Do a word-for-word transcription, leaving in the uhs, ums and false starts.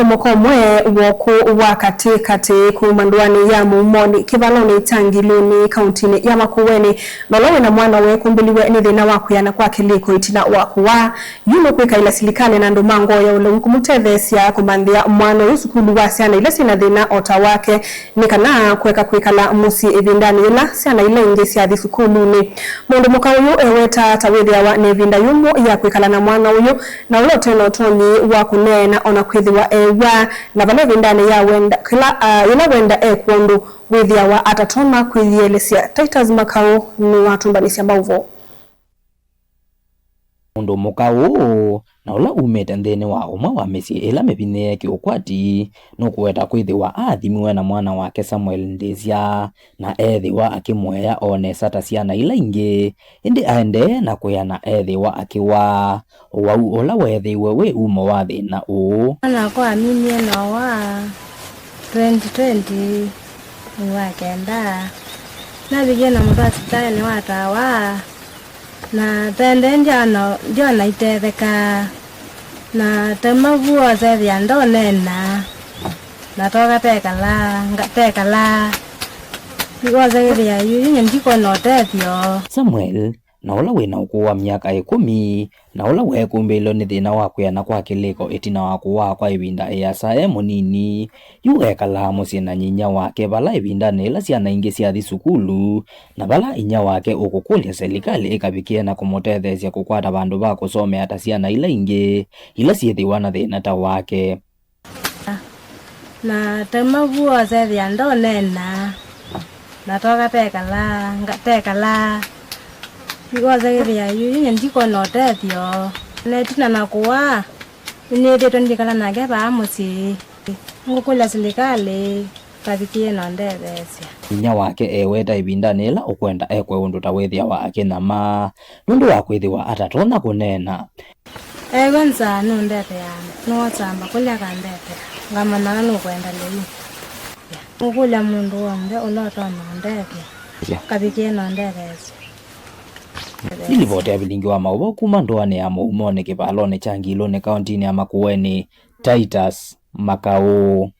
Mũka ũmwe wa ũkũũ wa katĩ katĩ kuma ndũanĩ ya Mũumonĩ kĩvalonĩ kya Ngilũnĩ kauntinĩ ya Makueni, na ũla wĩna mwana weekũmbĩliwe nĩ thĩna wa kwĩana kwa kĩlĩko ĩtina wa kũwaa. Yu nũkwĩkaĩla silikalĩ na andũ ma ngoo ya ũlau kũmũtetheesya kũmanthĩa mwana ũyũ sukulu wa syana ila syĩna thĩna o ta wake, nĩ kana kũeka kwĩkala mũsyĩ ĩvindanĩ yĩla syana ila ingĩ syathi sukulunĩ. Mũndũ mũka ũyũ ewetaa ta wĩthĩawa na ĩvinda yũmũ ya kwĩkala na mwana ũyũ, na ũla ũte na ũtonyi wa kũneena o na kwĩthĩwa eew'aa, na vala ĩvindanĩ ya wenda, kĩla, ah, yĩla wenda ekwa ũndũ wĩthĩawa atatonya kwĩyĩelesya. Titus Makau nĩwatũmbanĩsya maũvoo. Mũndũ mũka ũũ, na ũla umĩte nthĩnĩ wa ũmwe wa mĩsyĩ ĩla mĩvinyĩĩe kĩũkwati, nũkũweta kwĩthĩwa aathimiwe na mwana wake Samuel Ndĩsya, na eethĩwa akĩmũea o nesa ta syana ila ingĩ, ĩndĩ aendee na kwĩana eethĩwa akĩwaa. Ũwau ũla weethĩiwe wĩ umo wa thĩna ũũ. Mwana wakwa aminie na ũwaa twenty twenty mwei wa kenda. Navikie na mũtwaa sivitalĩ nĩwatawa. Na tendee ndyona, ndyona itethekaa. Na tauma vu wose ethĩa ndoneena. Na toka tekala, nga-, tekala. Wose ethĩa yu, yu ndikwona ũtethyo. Samuel, na ũla wĩ na ũkũũ wa myaka ĩkũmi, na ũla weekũmbĩlwe nĩ thĩna wa kwĩana kwa kĩlĩko ĩtina wa kũwaa kwa ĩvinda ĩasa e mũnini, yu ekalaa mũsyĩ na nyinyia wake vala ĩvindanĩ ĩla syana ingĩ syathi sukulu, na vala inyia wake ũkũkũlya selikalĩ ĩkavikĩe na kũmũtetheesya kũkwata vandũ va kũsomea ta syana ila ingĩ, ila syĩthĩwa na thĩna ta wake. Na tauma vu wose ethĩa ndoneena, na toka tekala, nga-, tekala. Wose ethĩa yu, yu ndikwona ũtethyo. Na ĩtina na kũwaa, nĩnĩthĩtwe ndikala nake vaa mũsyĩ. Ngũkũlya silikalĩ kavikĩe na ũndetheesya. Inyia wake eweta ĩvindanĩ yĩla ũkwenda ekwe ũndũ ta wĩthĩawa akĩnyamaa nũndũ wa kwĩthĩwa atatonya kũneena. Ewe nza nũndetheaa, nũũsamba kũlya kandetea, ngamanya ala nũkwenda lĩu. Ngũkũlya mũndũ w'onthe ũla ũtonya ũndethya, kavikĩe na ũndetheesya. Nĩ livoti ya vilingi wa maũvoo kuma ndũanĩ ya Mũumonĩ kĩvalonĩ kya Ngilũnĩ kauntinĩ ya Makueni, Titus Makau.